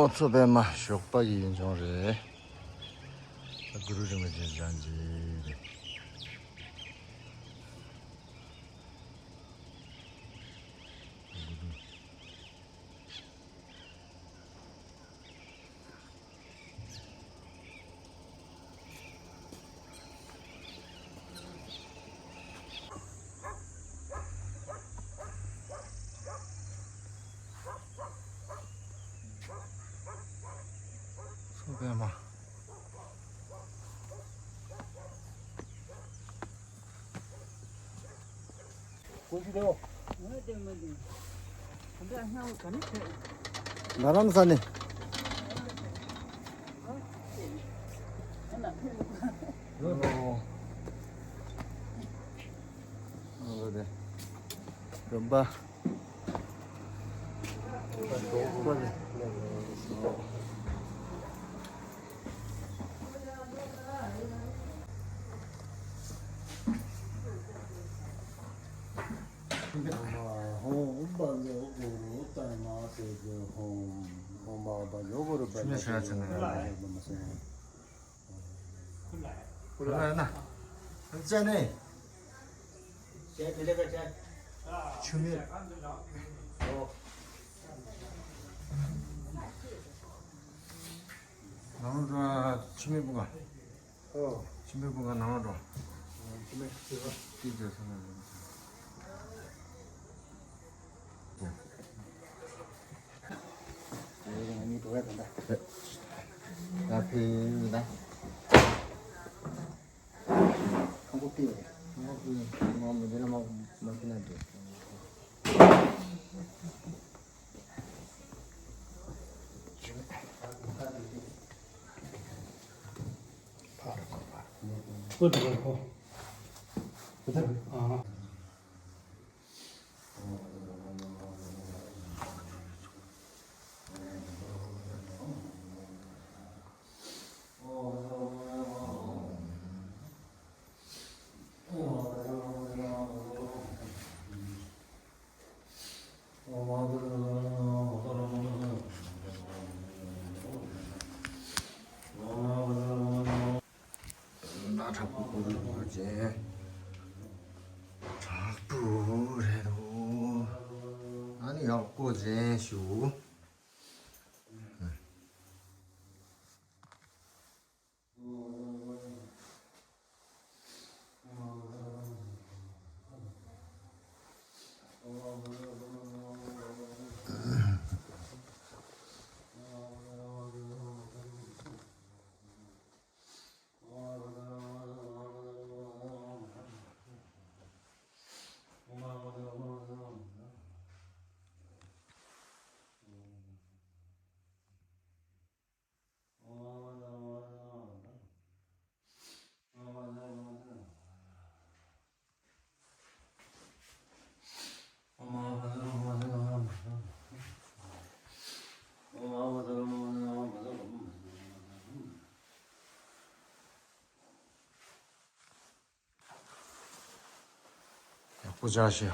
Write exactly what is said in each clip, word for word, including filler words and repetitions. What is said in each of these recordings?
ཨོ་མཚོ་པདྨ་ཞོགས་པ་གི་ཡུལ་ལྗོངས་རེད། ད་གུ་རུ་རིན་པོ་ཆེ་བཞེངས་རྗེས་རེད། མཚོ་པདྨ། ང་རང་ས་ནས། ཨོ། ཨོ་རེད། རིམ་པ། ཁོ་ལ་ན། ཅན་ནེ། ཆུ་མིག་ནང་ལ་ཆུ་མིག་བུ་ག་ཨོ། ཆུ་མིག་བུ་ག་ནང་ལ་འགྲོ། ཆུ་མིག་ཤི་བ། ཏི་ཏི་སོང་ན། ཨེ་རེ་ང་གཉིས་འགྲོ་ཡ་དང་ད། ད་ཕེ་ད། ཁང་པ་ཕེ་རེད། ཁང་པ་ཕེ་ང་མི་འདི་ལ་མ་མ་ཕེ་ན་འདི། ཕར་ཁོ་ཕར། ཁོ་དེ་ཁོ། ཁོ་དེ་ཨ། ན་དྲག་པོ་ཁོ་རང་བ་ཅན། དྲག་པོ་རེད་འདུག་ཨ་ནི་ཡག་པོ་ཅན་ཞུ། ཡག་པོ་བྱ་ཞིག་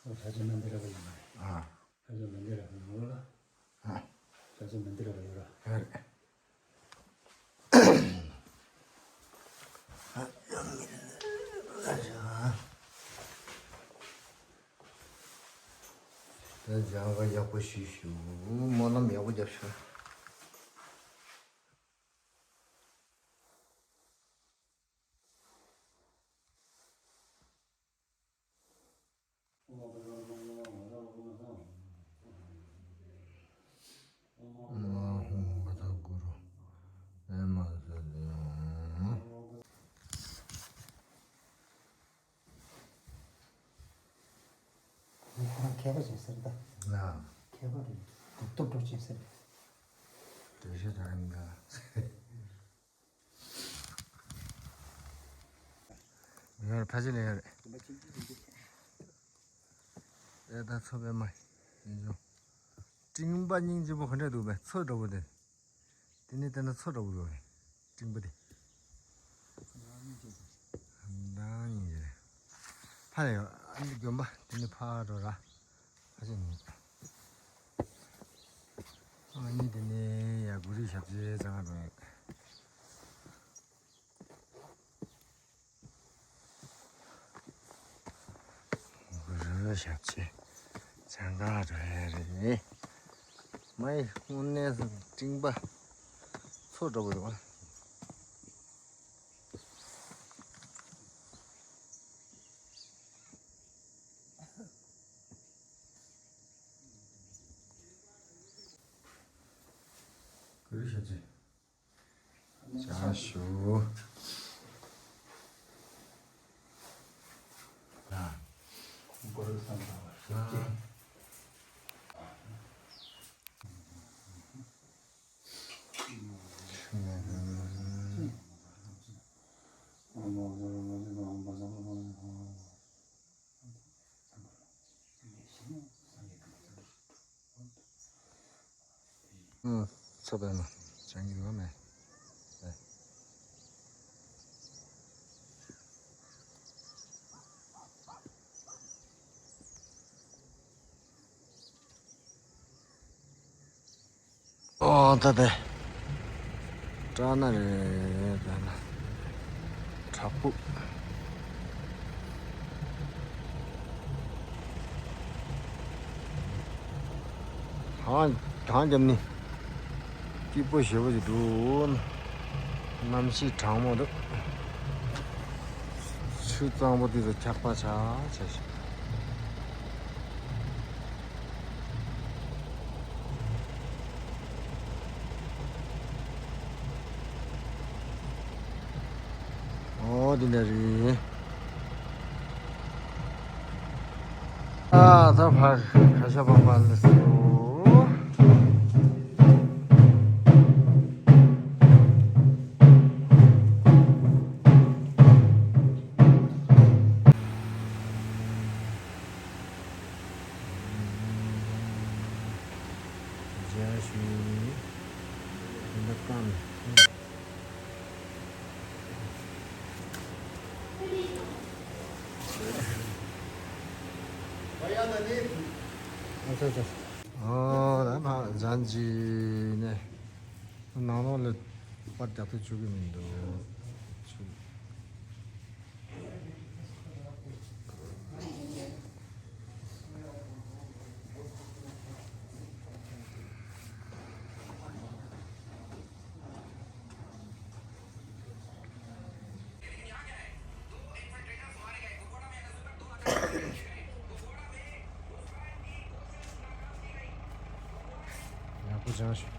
ཨ། ཕ་ཚོ་མན་དེ་ར་བ་ཡིན་པ་རེད། ཨ། ཕ་ཚོ་མན་དེ་ར་བ་ནང་ལོགས་ལ། ཨ། ཕ་ཚོ་མན་དེ་ར་བ་ཡོད་ར། ཡོད་རེད། ཨ། ད་སྦྱང་བ་ཡག་པོ་ཞུས་ཞུ། སྨོན་ལམ་ཡག་པོ་རྒྱབ་ཤོག་ཨོཾ་ཨཱཿཧཱུྃ་བཛྲ་གུ་རུ་པདྨ་སིདྡྷི་ཧཱུྃ། ཁོ་རང་མཁས་པ་ཅིག་ཟེར་ད། ལ། མཁས་པ་རེད། སྡུག་ཏོ་འགྲོ་ཅིག་ཟེར། འགྲེལ་བཤད་དང་ཨེ་འདྲ། ཡོད་རེད། ཕ་ཆེ་ལ་ཡོད་རེད། ཨེ་ད་མཚོ་པདྨ་ཡིན་ཆོག་སྤྲིན་པ་སྙིང་རྗེ་པོ་ག་འདྲ་འདུག་པས། མཚོ་འདྲ་པོ་དེ། དེ་ནས་བལྟས་ན་མཚོ་འདྲ་པོ་འདུག་པས། སྤྲིན་པ་དེ། ད་སྙིང་རྗེ་རེད། ཕར་ཡོད། ཨ་ནི་དགོན་པ་དེ་ནས་ཕར་འགྲོ་ར། ཨ་ཅེ་ནི། ཨ་ནི་དེ་ནས་ཡ་གུ་རུ་ཞབས་རྗེས་ཚང་འགྲོ་ཡོད། གུ་རུ་ཞབས་རྗེས་ཚང་ག་འགྲོ་ཡ་རེད། མའི་དངོས་གནས་སྤྲིན་པ་མཚོ་འདྲ་པོ་ཡོད། གུ་རུ་ཞབས་རྗེས། བྱང་ཞུ། ལ། ཚོ་པའི་མ་བྱང་གི་ཡོད་མེད། ཨོ་ད་དེ། སྤྲ་ན་རེད་ད་ན། བྲག་ཕུག་ཧང་ཧང་རྒྱབ་ནི། སྐྱིད་པོ་ཞེ་པོ་ཞིག་འདུག་གནམ་གཤིས་གྲང་མོ་འདུག་ཆུ་གཙང་པོ་དེ་ཚོ་འཁྱག་པ་ཆགས་ཆགས་ཤིག་ཨོ་དེ་འདྲ་རེད། ཨ་ད་ཕར་ཁ་ཤ་པ་པ་ལ་སོ། རྒྱ་ཞུ་ཡིན། འདི་ཀམ། ཨོ་ད་ཕ་ཛན་ཇི་ནས་ནང་ལོགས་ལ་པར་རྒྱག་ཐུབ་བཅུག་གི་མི་འདུག་ཡག་པོ་སྦྱངས་ཤོག་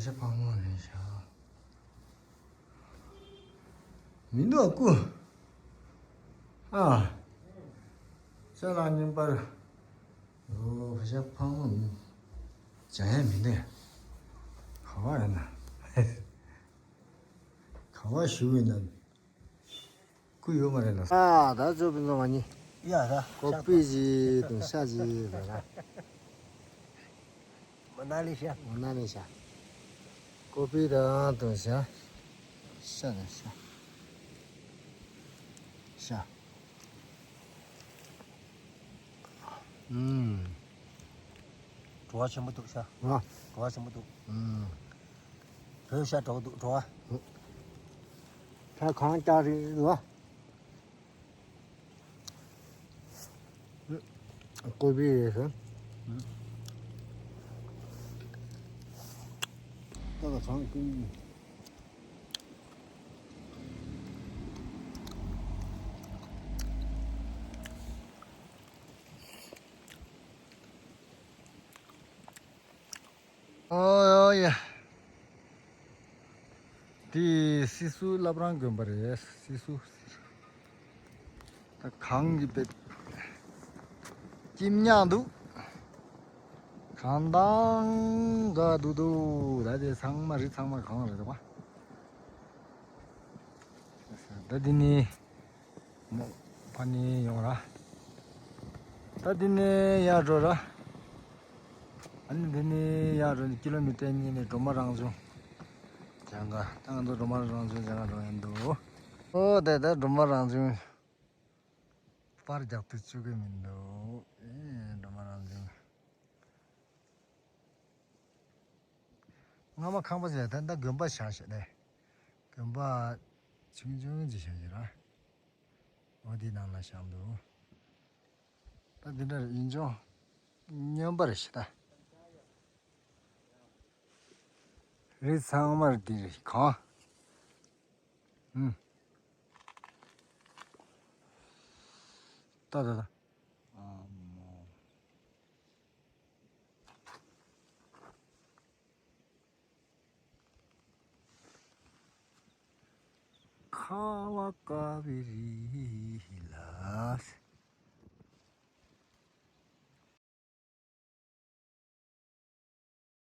ཤ་ཕག་མོ་རེད་ཤག་མི་འདུག་སྐུ། ཨ། ཅ་ལག་རྙིང་པར། ཨོ་ཤ་ཕག་མོ་མི། བྱ་ཡ་མི་འདུག་ག་བ་ཡོད་ན། ག་བ་བཞུགས་ཡོད་ན། སྐུ་ཡོད་མ་རེད་ལ། ཨ་ད་ཚོ་ཕུན་ཚོགས་མ་ཉིད། ཡ་ད་ཀོ་པི་ཅིག་དང་ཤ་ཅིག་ལ་ར། མ་ན་ལི་ཤ། མ་ན་ལི་ཤ། ཀོ་པི་དང་དང་ཤ། ཤ་དང་ཤ། ཤ། ཨུམ། བྲོ་བ་ཆེན་པོ་འདུག་ཤ། ཨ། བྲོ་བ་ཆེན་པོ་འདུག་ཨུམ། བོད་ཤ་འདྲ་པོ་འདུག་བྲོ་བ། ད་གང་ལྟར་རེད་བ། ཀོ་པི་རེད་ཟེར། ད་ག་ཚང་ཀུན། ཨོ་ཡ། དེ་སི་སུ་བླ་བྲང་དགོན་པ་རེད། སི་སུ། ད་གངས་ཀྱི་དཔེ། སྐྱིད་ཉག་འདུག་གངས་དང་འགའ་འདུག་འདུག་ད་དེ་ཚང་མ་རི་ཚང་མ་གངས་རེད་པ། ད་འདི་ནི། མོ། ཕ་ནི་ཡོང་ར། ད་འདི་ནས་ཡར་འགྲོ་ར། ཨ་ནི་འདི་ནས་ཡར་འགྲོ་ནི་ཀི་ལོ་མི་ཊར་གཉིས་ནས་སྒྲོལ་མ་རང་བྱུང་། ལྗང་ག་ད་ང་ཚོ་སྒྲོལ་མ་རང་བྱུང་ལྗང་ག་འགྲོ་ཡིན་འདུག་ཨོ་དེ་ད་སྒྲོལ་མ་རང་བྱུང་། པར་རྒྱག་ཏུ་བཅུག་གི་མི་འདུག་ཨེ་སྒྲོལ་མ་རང་བྱུང་། སྔ་མ་ཁང་པ་ཟེར་ད་ལྟ་དགོན་པ་བཞག་ཞེས་ནས། དགོན་པ་ཆུང་ཆུང་ཅིག་བཞག་ཡོད་ར། འོ་དེའི་ནང་ལ་བཞག་འདུག་ད་འདི་འདྲ་ཡིན་ཅུང་སྨྱོན་པ་རེད་ཤི་ད། རི་ཚང་མར་འདི་རེད་གང་། ཨུམ། ད་ད་ད། ཨ་མོ། ཁ་བ་ཀ་བི་རི་ལ།